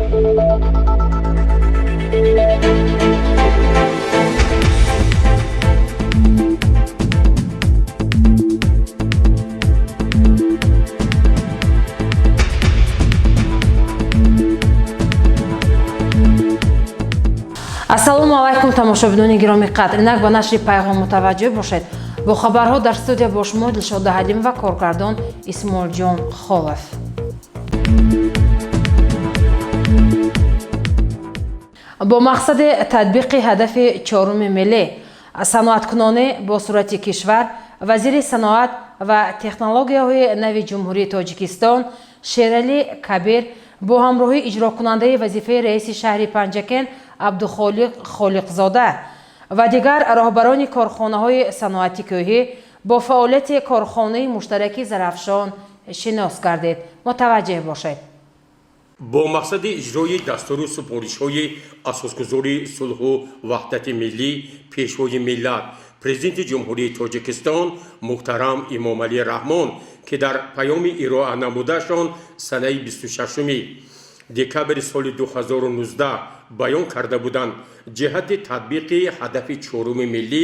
Ассалому алайкум, тамошобинони гиромӣ қадр. Инак ба нашри Пайғом мутаваҷҷӯҳ бошед. Бо хабарҳо дар студия бо шумо Дилшода Ҳалимова, коргардон Исмоилҷон Холов. Бо мақсади татбиқи ҳадафи чоруми миллӣ, саноаткунонӣ бо суръати кишвар, вазири саноат ва технологияҳои нави Ҷумҳурии Тоҷикистон Шералӣ Кабир бо ҳамроҳии иҷрокунандаи вазифаи раиси шаҳри Панҷакент Абдухолиқ Холиқзода ва дигар роҳбарони корхонаҳои саноати кӯҳӣ бо фаъолияти корхонаи муштараки Зарафшон шинос гардид. Мутаваҷҷеҳ бошед. Бо мақсади иҷрои дастуру супоришҳои асосгузори сулҳу ваҳдати миллӣ, Пешвои миллат, Президенти Ҷумҳурии Тоҷикистон муҳтарам Эмомалӣ Раҳмон, ки дар паёми ироа намудаашон санаи 26 декабри соли 2019 баён карда буданд, ҷиҳати татбиқи ҳадафи чоруми миллӣ,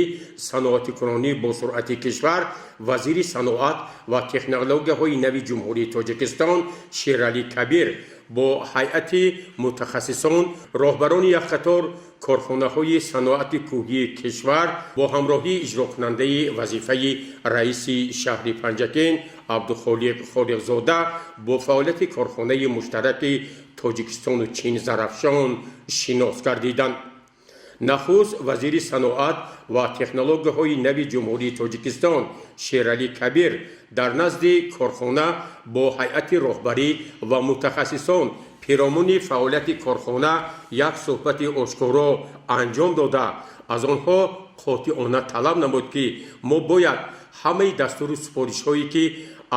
саноатикунонӣ бо суръати кишвар, вазири саноат ва технологияҳои нави Ҷумҳурии Тоҷикистон Шералӣ Кабир бо ҳайати мутахассисон, роҳбарони як қатор корхонаҳои саноати кӯҳии кишвар бо ҳамроҳии иҷрокунандаи вазифаи раиси шаҳри Панҷакент Абдухолиқ Холиқзода бо фаъолияти корхонаи муштараки Тоҷикистону Чин Зарафшон шинос гардиданд. Нахуст вазири саноат ва технологияҳои нави Ҷумҳурии Тоҷикистон Шералӣ Кабир дар назди корхона бо ҳайати роҳбарӣ ва мутахассисон пиромуни фаъолияти корхона як суҳбати ошкоро анҷом дода, аз онҳо қотиона талаб намуд, ки мо бояд ҳамаи дастуру супоришҳое, ки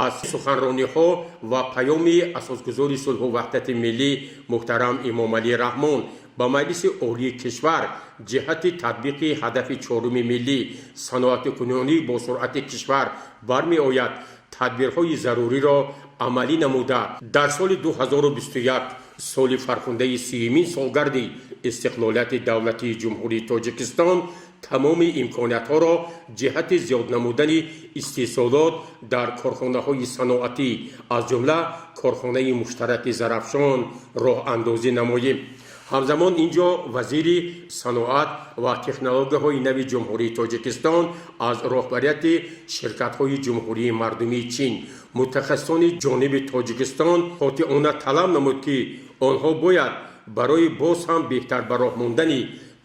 аз суханрониҳо ва паёми асосгузори сулҳу ваҳдати миллӣ муҳтарам Эмомалӣ Раҳмон ба Маҷлиси Олии кишвар ҷиҳати татбиқи ҳадафи чоруми миллӣ, саноатикунонӣ бо суръати кишвар бармеояд, тадбирҳои заруриро амалӣ намуда, дар соли 2021, соли фархундаи 30-юмин солгарди истиқлолияти давлатии Ҷумҳурии Тоҷикистон, тамоми имкониятҳоро ҷиҳати зиёд намудани истеҳсолот дар корхонаҳои саноатӣ, аз ҷумла корхонаи муштараки Зарафшон, роҳандозӣ намоем. Ҳамзамон ин ҷо вазири саноат ва технологияҳои нави Ҷумҳурии Тоҷикистон аз роҳбарияти ширкатҳои Ҷумҳурии Мардумии Чин, мутахассисони ҷониби Тоҷикистон қотиона талаб намуд, ки онҳо бояд барои боз ҳам беҳтар ба роҳ мондани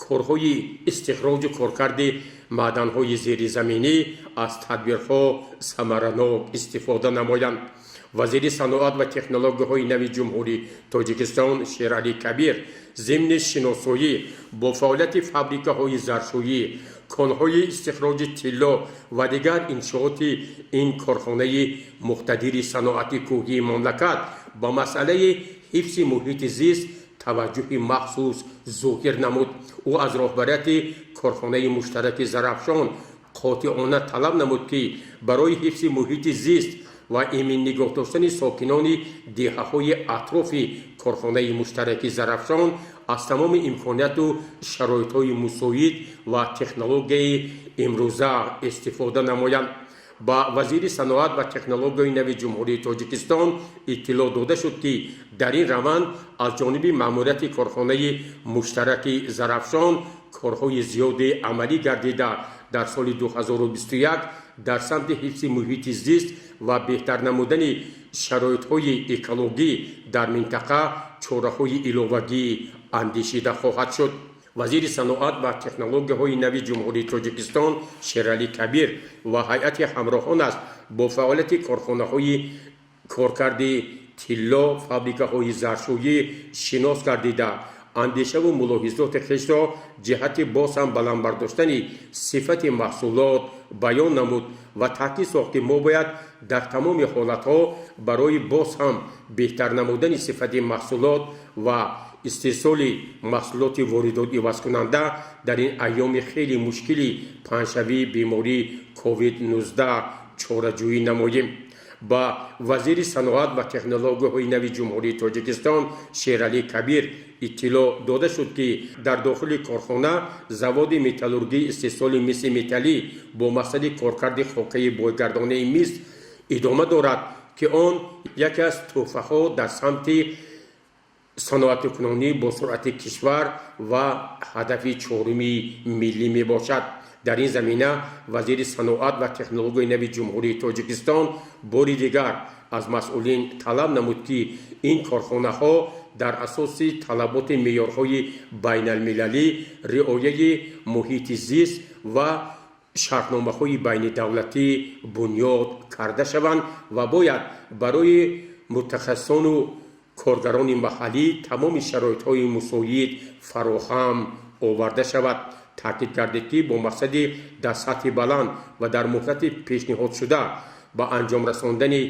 корҳои истихроҷу коркарди маъданҳои зеризаминӣ аз тадбирҳо самаранок истифода намоянд. Вазири саноат ва технологияҳои нави Ҷумҳурии Тоҷикистон Шералӣ Кабир зимни шиносоӣ бо фаъолияти фабрикаҳои заршӯӣ, конҳои истихроҷи тилло ва дигар иншооти ин корхонаи муқтадири саноати кӯҳии мамлакат ба масъалаи ҳифзи муҳити зист таваҷҷӯҳи махсус зоҳир намуд. Ӯ аз роҳбарияти корхонаи муштараки Зарафшон қотиона талаб намуд, ки барои ҳифзи муҳити зист ва эмин нигоҳ доштани сокинони деҳаҳои атрофи корхонаи муштараки Зарафшон аз тамоми имконияту шароитҳои мусоид ва технологияи имрӯза истифода намоянд. Ба вазири саноат ва технологияи нави Ҷумҳурии Тоҷикистон иттилоъ дода шуд, ки дар ин раванд аз ҷониби маъмурияти корхонаи муштараки Зарафшон корҳои зиёде амалӣ гардида, дар соли 2021 дар самти ҳифзи муҳити зист ва беҳтар намудани шароитҳои экологӣ дар минтақа чораҳои иловагӣ андешида хоҳад шуд. Вазири саноат ва технологияҳои нави Ҷумҳурии Тоҷикистон Шералӣ Кабир ва ҳайати ҳамроҳонаш бо фаъолияти корхонаҳои коркарди тилло, фабрикаҳои заршӯӣ шинос гардида, андешаву мулоҳизоти хешро ҷиҳати боз ҳам баланд бардоштани сифати маҳсулот баён намуд ва таъкид сохт, ки мо бояд дар тамоми ҳолатҳо барои боз ҳам беҳтар намудани сифати маҳсулот ва истеҳсоли маҳсулоти воридот ивазкунанда дар ин айёми хеле мушкили паҳншавии бемории COVID-19 чораҷӯӣ намоем. Ба вазири саноат ва технологияҳои нави Ҷумҳурии Тоҷикистон Шералӣ Кабир иттилоъ дода шуд, ки дар дохили корхона заводи металлургии истеҳсоли миси металлӣ бо мақсади коркарди хокаи бойгардонаи мис идома дорад, ки он яке аз тӯҳфаҳо дар самти саноатикунонӣ бо суръати кишвар ва ҳадафи чоруми миллӣ мебошад. Дар ин замина вазири саноат ва технологияи нави Ҷумҳурии Тоҷикистон бори дигар аз масъулин талаб намуд, ки ин корхонаҳо дар асоси талаботи меъёрҳои байналмилалӣ, риояи муҳити зист ва шартномаҳои байнидавлатӣ бунёд карда шаванд ва бояд барои мутахассисону коргарони маҳаллӣ тамоми шароитҳои мусоид фароҳам оварда шавад. Таъкид гардид, ки бо мақсади дар сатҳи баланд ва дар муҳлати пешниҳодшуда ба анҷом расондани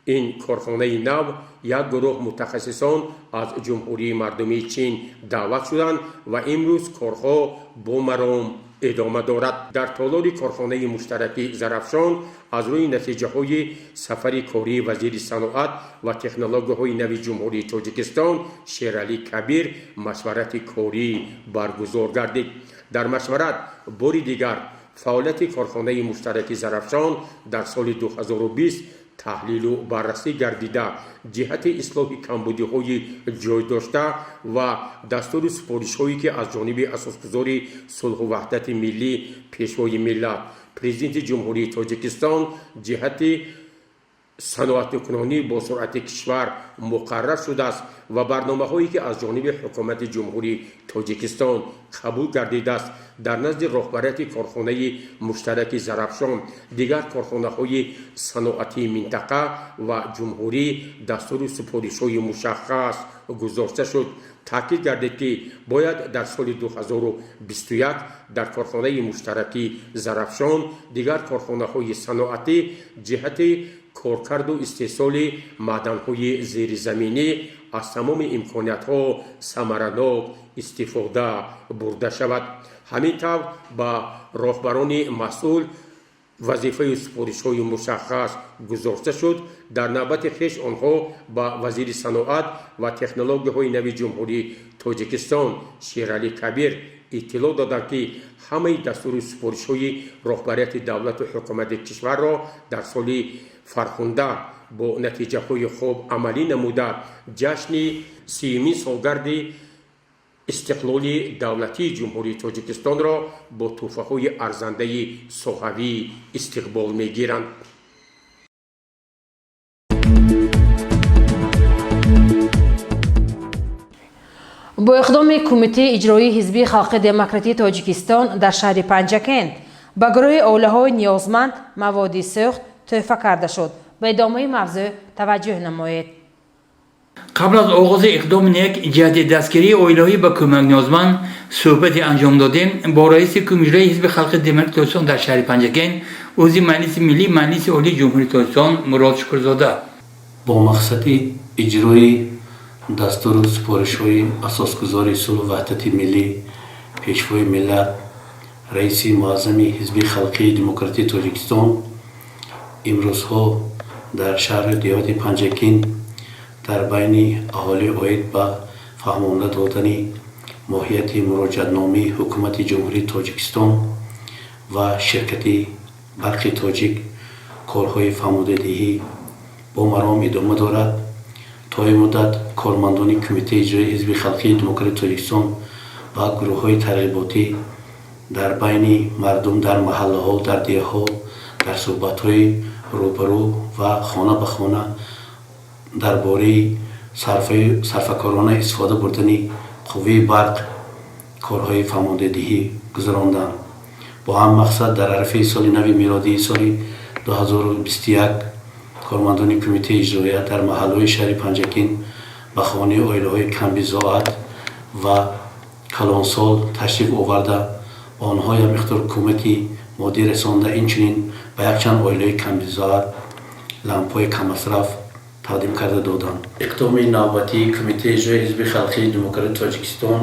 ин корхонаи нав як гурӯҳ мутахассисон аз Ҷумҳурии Мардумии Чин даъват шуданд ва имрӯз корҳо бо маром идома дорад. Дар толори корхонаи муштараки Зарафшон аз рӯи натиҷаҳои сафари кории вазири саноат ва технологияҳои нави Ҷумҳурии Тоҷикистон Шералӣ Кабир машварати корӣ баргузор гардид. Дар машварат бори дигар фаъолияти корхонаи муштараки Зарафшон дар соли 2020 таҳлилу баррасӣ гардида, ҷиҳати ислоҳи камбудиҳои ҷой дошта ва дастуру супоришҳое, ки аз ҷониби асосгузори сулҳу ваҳдати миллӣ, Пешвои миллат, Президенти Ҷумҳурии Тоҷикистон ҷиҳати саноатикунонӣ бо суръати кишвар муқаррар шудааст ва барномаҳое, ки аз ҷониби Ҳукумати Ҷумҳурии Тоҷикистон қабул гардидааст, дар назди роҳбарияти корхонаи муштараки Зарафшон, дигар корхонаҳои саноатии минтақа ва ҷумҳурӣ дастуру супоришҳои мушаххас гузошта шуд. Таъкид гардид, ки бояд дар соли 2021 дар корхонаи муштараки Зарафшон, дигар корхонаҳои саноатӣ ҷиҳати коркарду истеҳсоли маъданҳои зеризаминӣ аз тамоми имкониятҳо самаранок истифода бурда шавад. Ҳамин тавр, ба роҳбарони масъул вазифаю супоришҳои мушаххас гузошта шуд. Дар навбати хеш онҳо ба вазири саноат ва технологияҳои нави Ҷумҳурии Тоҷикистон Шералӣ Кабир иттилоъ доданд, ки ҳамаи дастуру супоришҳои роҳбарияти давлату ҳукумати кишварро дар соли фархунда бо натиҷаҳои хуб амалӣ намуда, ҷашни 30-умин солгарди истиқлоли давлатии Ҷумҳурии Тоҷикистонро бо тӯҳфаҳои арзандаи соҳавӣ истиқбол мегиранд. Бо иқдоми Кумитаи иҷроии Ҳизби Халқи Демократии Тоҷикистон дар шаҳри Панҷакент ба гурӯҳи оилаҳои ниёзманд маводи сӯхт тӯҳфа карда шуд. Ба идомаи мавзӯъ таваҷҷӯҳ намоед. Қабл аз оғози иқдоми нек ҷиҳати дастгирии оилаҳои ба кӯмак ниёзманд суҳбате анҷом додем бо раиси Кумитаи Ҳизби Халқи Демократии Тоҷикистон дар шаҳри Панҷакент, узви Маҷлиси Миллӣ Маҷлиси Олии Ҷумҳурии Тоҷикистон Мурод Шукрзода. Бо мақсади иҷрои дастуру супоришҳои асосгузори сулҳу ваҳдати миллӣ, Пешвои миллат, раиси муаззами Ҳизби Халқии Демократии Тоҷикистон имрӯзҳо дар шаҳру деҳоти Панҷакент дар байни аҳолӣ оид ба фаҳмонда додани моҳияти муроҷиатномаи Ҳукумати Ҷумҳурии Тоҷикистон ва ширкати Барқи Тоҷик корҳои фаҳмодадиҳӣ бо маром идома дорад. То ин муддат кормандони Кумитаи иҷроии Ҳизби Халқии Демократии Тоҷикистон ва гурӯҳҳои тарғиботӣ дар байни мардум, дар маҳаллаҳо, дар деҳҳо, дар суҳбатҳои рӯбарӯ ва хона ба хона дар бораи сарфакорона истифода бурдани қувваи барқ корҳои фаҳмондадиҳӣ гузаронданд. Бо ҳам мақсад дар арафаи соли нави мелодии соли 2021 кормандони Кумитаи иҷроия дар маҳаллаҳои шаҳри Панҷакент ба хонаи оилаҳои камбизоат ва калонсол ташриф оварда, ба онҳо як миқдор кӯмаки моддӣ расонда, инчунин ба якчанд оилаи камбизоат лампҳои каммасраф тақдим карда доданд. Иқдоми навбатии Кумитаи иҷрои Ҳизби Халқии Демократии Тоҷикистон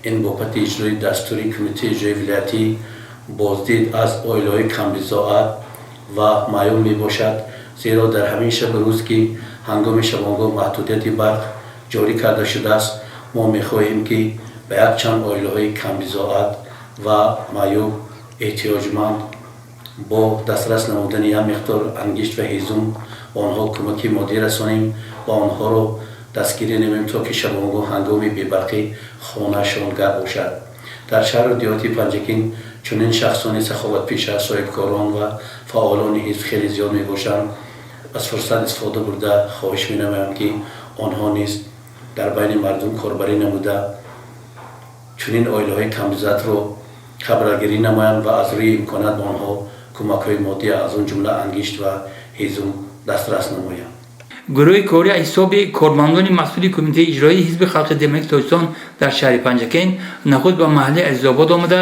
ин бобати иҷрои дастури Кумитаи иҷрои вилоятӣ боздид аз оилаҳои камбизоат ва маъюл мебошад. Зеро дар ҳамин шабу рӯз, ки ҳангоми шабонгоҳ маҳдудияти барқ ҷорӣ карда шудааст, мо мехоҳем, ки ба якчанд оилаҳои камбизоат ва маъюб, эҳтиёҷманд бо дастрас намудани як миқдор ангишт ва ҳезум ба онҳо кӯмаки моддӣ расонем ва онҳоро дастгирӣ намоем, то ки шабонгоҳ ҳангоми бебарқӣ хонаашон гарм бошад. Дар шаҳру деҳоти Панҷакент чунин шахсони саховатпеша, соҳибкорон ва фаъолони ҳизб хеле зиёд мебошанд. Аз фурсат истифода бурда, хоҳиш менамоям, ки онҳо низ дар байни мардум корбарӣ намуда, чунин оилаҳои камбизоатро хабаргирӣ намоянд ва аз рӯи имконият ба онҳо кӯмакҳои моддӣ, аз он ҷумла ангишт ва ҳезум дастрас намоянд. Гурӯҳи корӣ аз ҳисоби кормандони масъули Кумитаи иҷроии Ҳизби халқи демократии Тоҷикистон дар шаҳри Панҷакент нахуст ба маҳаллаи Азизобод омада,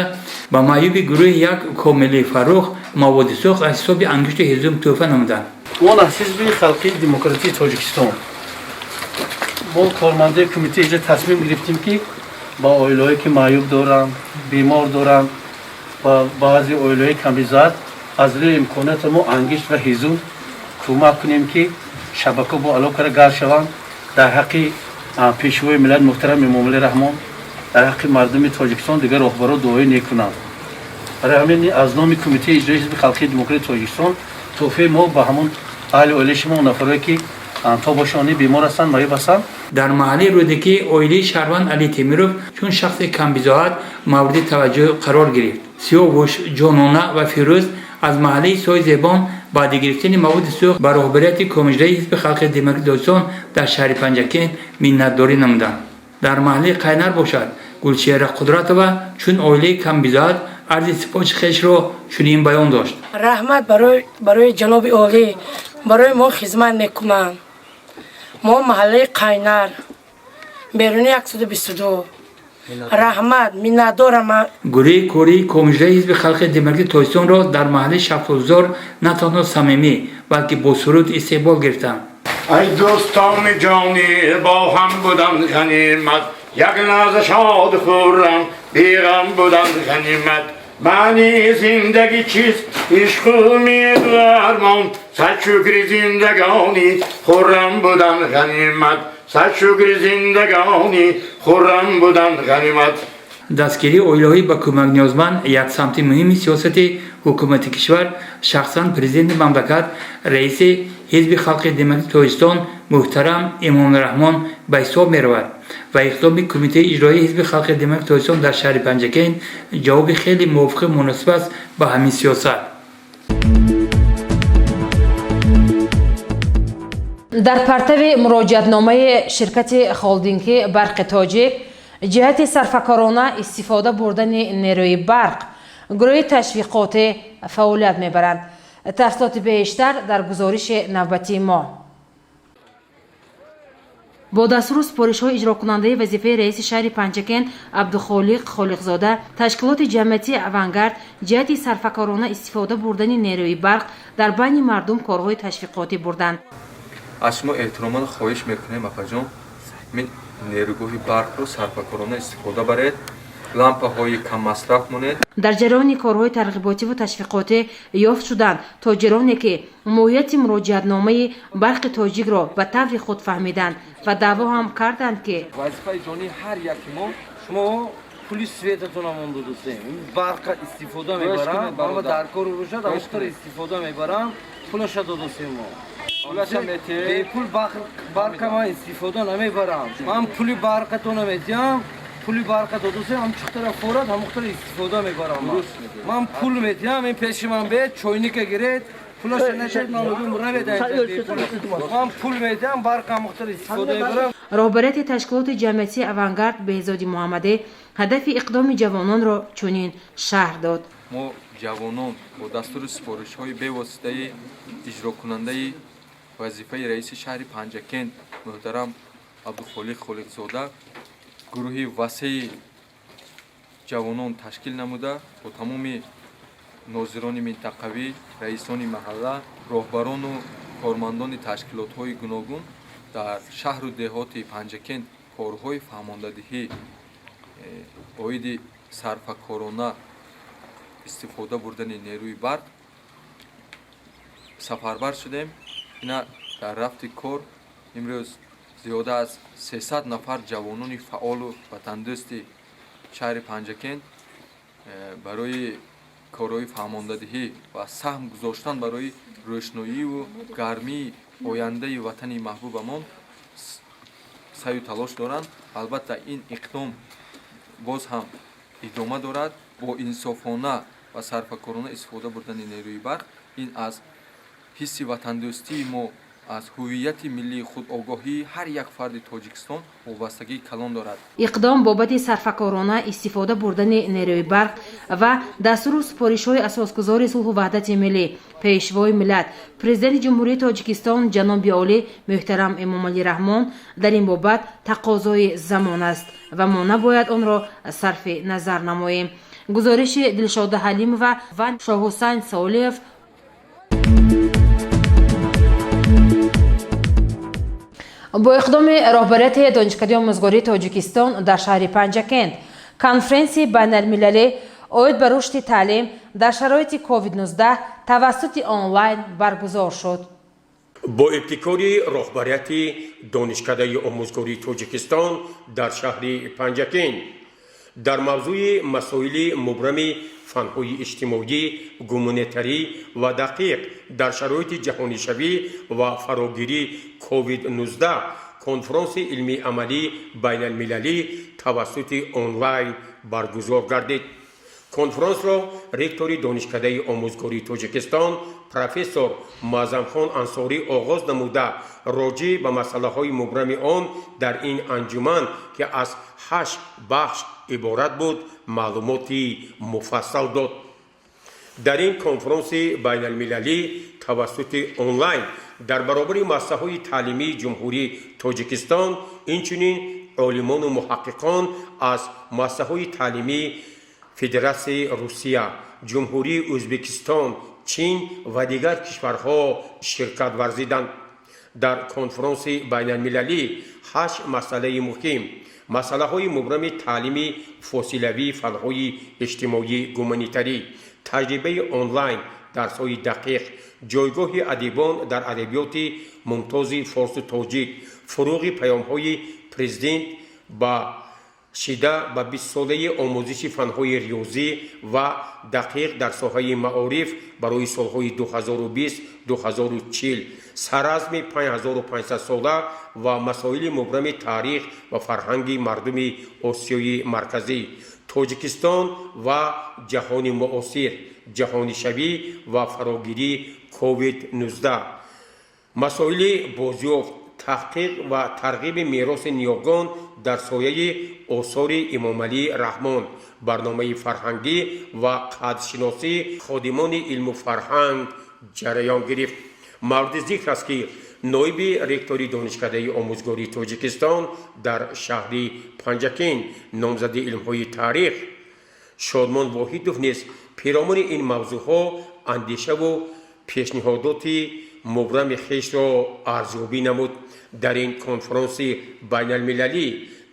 ба маъюби гурӯҳи як Комили Фаррух маводи сӯхт аз ҳисоби ангишту ҳезум тӯҳфа намуданд. Мо аз Ҳизби халқии демократии Тоҷикистон, мо кормандаи кумитаи иҷро тасмим гирифтем, ки ба оилаҳое, ки маъюб доранд, бемор доранд ва баъзе оилаҳои камбизоат, аз рӯи имконияти мо ангишт ва ҳезум кӯмак кунем, ки шабака бо алоқара гарм шаванд. Дар ҳаққи Пешвои миллат муҳтарам Эмомалӣ Раҳмон, дар ҳаққи мардуми Тоҷикистон, дигар роҳбаро дуои нек кунанд. Барои ҳамин аз номи Кумитаи иҷроии Ҳизби халқии демократии Тоҷикистон тӯҳфаи мо ба ҳамон аҳли оилаи шумо, нафарое, ки то бошони бемор ҳастанд, маъюб ҳастанд. Дар маҳаллаи Рӯдакӣ оилаи шаҳрванд Али Темиров чун шахси камбизоат мавриди таваҷҷӯҳ қарор гирифт. Сиёвуш, Ҷонона ва Фирӯз аз маҳаллаи Сои Зебон баъди гирифтани маводи сӯхт ба роҳбарияти Кумитаи Ҳизби халқи демократии Тоҷикистон дар шаҳри Панҷакент миннатдорӣ намуданд. Дар маҳаллаи Қайнар бошад, Гулчеҳра Қудратова чун оилаи камбизоат арзи сипоси хешро чунин баён дошт. Раҳмат барои ҷаноби олӣ, барои мо хизмат мекунанд. Мо маҳаллаи Қайнар, Беруни 122. Раҳмат, миннатдорам. Гурӯҳи кории Кумитаи ҳизби халқи демократии Тоҷикистонро дар маҳаллаи Шафтолузор на танҳо самимӣ, балки бо суруд истиқбол гирифтанд. Ай дӯстони ҷонӣ, бо ҳам будан ғанимат, як лаҳза шоду хуррам, беғам будан ғанимат. Маънии зиндагӣ чист? Ишқу умеду армон. Сад шукри зиндагонӣ, хуррам будан ғанимат. Сад шукри зиндагонӣ, хуррам будан ғанимат. Дастгирии оилаҳои ба кӯмак ниёзманд як самти муҳими сиёсати ҳукумати кишвар, шахсан Президенти мамлакат, раиси Ҳизби халқи демократии Тоҷикистон муҳтарам Эмомалӣ Раҳмон ба ҳисоб меравад ва иқдоми Кумитаи иҷроии Ҳизби халқи демократии Тоҷикистон дар шаҳри Панҷакент ҷавоби хеле мувофиқу муносиб аст ба ҳамин сиёсат. Дар партави муроҷиатномаи ширкати холдингӣ Барқи Тоҷик ҷиҳати сарфакорона истифода бурдани нерӯи барқ гурӯҳи ташвиқотӣ фаъолият мебаранд. Тафсилоти бештар дар гузориши навбатии мо. Бо дастуру супоришҳои иҷрокунандаи вазифаи раиси шаҳри Панҷакент Абдухолиқ Холиқзода, ташкилоти ҷамъиятии Авангард ҷиҳати сарфакорона истифода бурдани нерӯи барқ дар байни мардум корҳои ташвиқотӣ бурданд. Аз шумо эҳтиромона хоҳиш мекунем, апаҷон, мин нерӯгоҳи барқро сарфакорона истифода баред, лампаҳои каммасраф монед. Дар ҷараёни корҳои тарғиботиву ташвиқотӣ ёфт шуданд тоҷироне, ки моҳияти муроҷиатномаи Барқи Тоҷикро ба таври худ фаҳмиданд ва даъво ҳам карданд, ки Вазифаи ҷонии ҳар яки мо. Шумо пули светатона мон додусем, барқа истифода мебарам, ама дар кору бошад, амхтар истифода мебарам, пулаша додусем мо. Бепул барқа ман истифода намебарам. Ман пули барқатона медиҳам, пули барқа додусем, ҳам чухтара форад, ҳамухтара истифода мебарам. Ман пул медиҳам, ин пеши ман бед, чойника гиред, пулаша нашед, ман мегӯям, равед. Ман пул медиҳам, барқа ҳамухтара истифода мебарам. Роҳбарияти ташкилоти ҷамъиятии Авангард Беҳзоди Муҳаммадӣ ҳадафи иқдоми ҷавононро чунин шарҳ дод. Мо ҷавонон бо дастуру супоришҳои бевоситаи иҷрокунандаи вазифаи раиси шаҳри Панҷакент муҳтарам Абдухолиқ Холиқзода гурӯҳи васеи ҷавонон ташкил намуда, бо тамоми нозирони минтақавӣ, раисони маҳалла, роҳбарону кормандони ташкилотҳои гуногун дар шаҳру деҳоти Панҷакент корҳои фаҳмондадиҳӣ оиди сарфакорона истифода бурдани нерӯи барқ сафарбар шудем. Ина дар рафти кор имрӯз зиёда аз 300 нафар ҷавонони фаъолу ватандӯсти шаҳри Панҷакент барои корҳои фаҳмондадиҳӣ ва саҳм гузоштан барои рӯшноиву гармии ояндаи ватани маҳбубамон саъю талош доранд. Албатта, ин иқдом боз ҳам идома дорад. Бо инсофона ва сарфакорона истифода бурдани нерӯи барқ ин аз ҳисси ватандӯстии мо, аз ҳуввияти миллии худогоҳии ҳар як фарди Тоҷикистон вобастагии калон дорад. Иқдом бобати сарфакорона истифода бурдани нерӯи барқ ва дастуру супоришҳои асосгузори сулҳу ваҳдати миллӣ, Пешвои миллат, Президенти Ҷумҳурии Тоҷикистон ҷаноби олӣ муҳтарам Эмомалӣ Раҳмон дар ин бобат тақозои замон аст ва мо набояд онро сарфи назар намоем. Гузориши Дилшода Ҳалимова ва Шоҳҳусайн Солиев. Бо иқдоми роҳбарияти Донишкадаи омӯзгории Тоҷикистон дар шаҳри Панҷакент конференсияи байналмилалӣ оид ба рушди таълим дар шароити COVID-19 тавассути онлайн баргузор шуд. Бо ибтикори роҳбарияти Донишкадаи омӯзгории Тоҷикистон дар шаҳри Панҷакент дар мавзӯи масоили мубрами фанҳои иҷтимоӣ, гуманитарӣ ва дақиқ дар шароити ҷаҳонишавӣ ва фарогирии COVID-19 конфронси илмии амалии байналмилалӣ тавассути онлайн баргузор гардид. Конфронсро ректори Донишкадаи омӯзгории Тоҷикистон профессор Муаззамхон Ансорӣ оғоз намуда, роҷеъ ба масъалаҳои мубрами он дар ин анҷуман, ки аз ҳашт бахш иборат буд, маълумоти муфассал дод. Дар ин конфронси байналмилалӣ тавассути онлайн дар баробари муассисаҳои таълимии Ҷумҳурии Тоҷикистон инчунин олимону муҳаққиқон аз муассисаҳои таълимии Федератсияи Русия, Ҷумҳурии Ӯзбекистон, Чин ва дигар кишварҳо ширкат варзиданд. Дар конфронси байналмилалӣ ҳашт масъалаи муҳим: масъалаҳои мубрами таълими фосилавии фанҳои иҷтимоӣ гуманитарӣ, таҷрибаи онлайн дарсҳои дақиқ, ҷойгоҳи адибон дар адабиёти мумтози форсу тоҷик, фуруғи паёмҳои президент ба шида ба бистсолаи омӯзиши фанҳои риёзӣ ва дақиқ дар соҳаи маориф барои солҳои 2020-2040, саразми 5500 сола ва масоили мубрами таърих ва фарҳанги мардуми Осиёи Марказӣ, Тоҷикистон ва ҷаҳони муосир, ҷаҳонишавӣ ва фарогирии COVID-19, масоили бозёфт, таҳқиқ ва тарғиби мероси ниёгон дар сояи осори Эмомалӣ Раҳмон, барномаи фарҳангӣ ва қадршиносии ходимони илму фарҳанг ҷараён гирифт. Мавриди зикр аст, ки ноиби ректори Донишкадаи омӯзгории Тоҷикистон дар шаҳри Панҷакент, номзади илмҳои таърих Шодмон Воҳидов низ пиромуни ин мавзӯъҳо андешаву пешниҳодоти мубрами хешро арзёбӣ намуд. Дар ин конфронси байналмилалӣ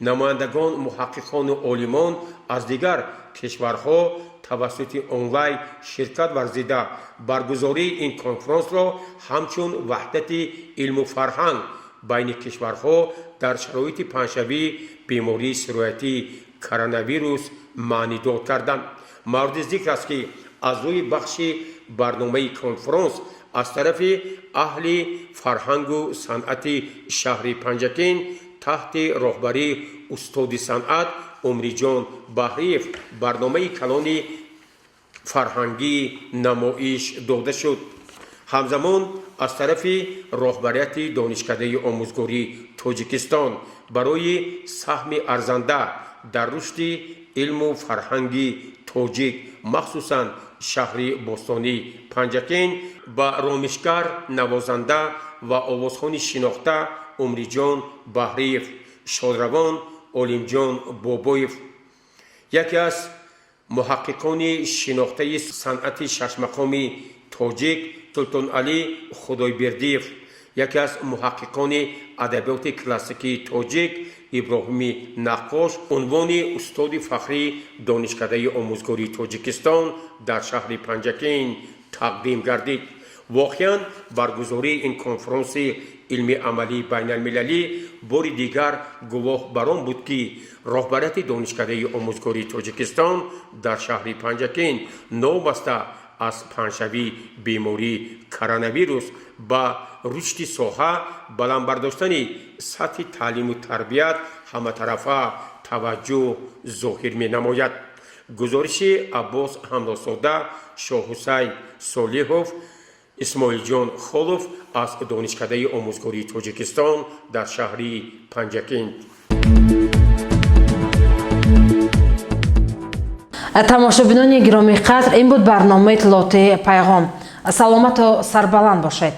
намояндагон, муҳаққиқону олимон аз дигар кишварҳо тавассути онлайн ширкат варзида, баргузории ин конфронсро ҳамчун ваҳдати илму фарҳанг байни кишварҳо дар шароити паҳншавии бемории сироятии коронавирус маънидор карданд. Мавриди зикр аст, ки аз рӯи бахши барномаи конфронс аз тарафи аҳли фарҳангу санъати шаҳри Панҷакент таҳти роҳбарии устоди санъат Умриҷон Баҳриев барномаи калони фарҳангӣ намоиш дода шуд. Ҳамзамон аз тарафи роҳбарияти Донишкадаи омӯзгории Тоҷикистон барои саҳми арзанда дар рушди илму фарҳанги тоҷик, махсусан шаҳри бостонии Панҷакент, ба ромишгар, навозанда ва овозхони шинохта Умриҷон Баҳриев, шодравон Олимҷон Бобоев, яке аз муҳаққиқони шинохтаи санъати шашмақоми тоҷик Султоналӣ Худойбердиев, яке аз муҳаққиқони адабиёти классикии тоҷик Иброҳими Наққош унвони устоди фахрии Донишкадаи омӯзгории Тоҷикистон дар шаҳри Панҷакент тақдим гардид. Воқеан, баргузории ин конфронси илми-амалии байналмилалӣ бори дигар гувоҳ бар он буд, ки роҳбарияти Донишкадаи омӯзгории Тоҷикистон дар шаҳри Панҷакент новобаста аз паҳншавии бемории коронавирус ба рушди соҳа, баланд бардоштани сатҳи таълиму тарбият ҳаматарафа таваҷҷӯҳ зоҳир менамояд. Гузориши Аббос Ҳамросода, Шоҳҳусайн Солиҳов, Исмоилҷон Холов аз Донишкадаи омӯзгории Тоҷикистон дар шаҳри Панҷакент. Тамошобинони гиромии қадр, ин буд барномаи иттилоотии Пайғом. Саломату сарбаланд бошед.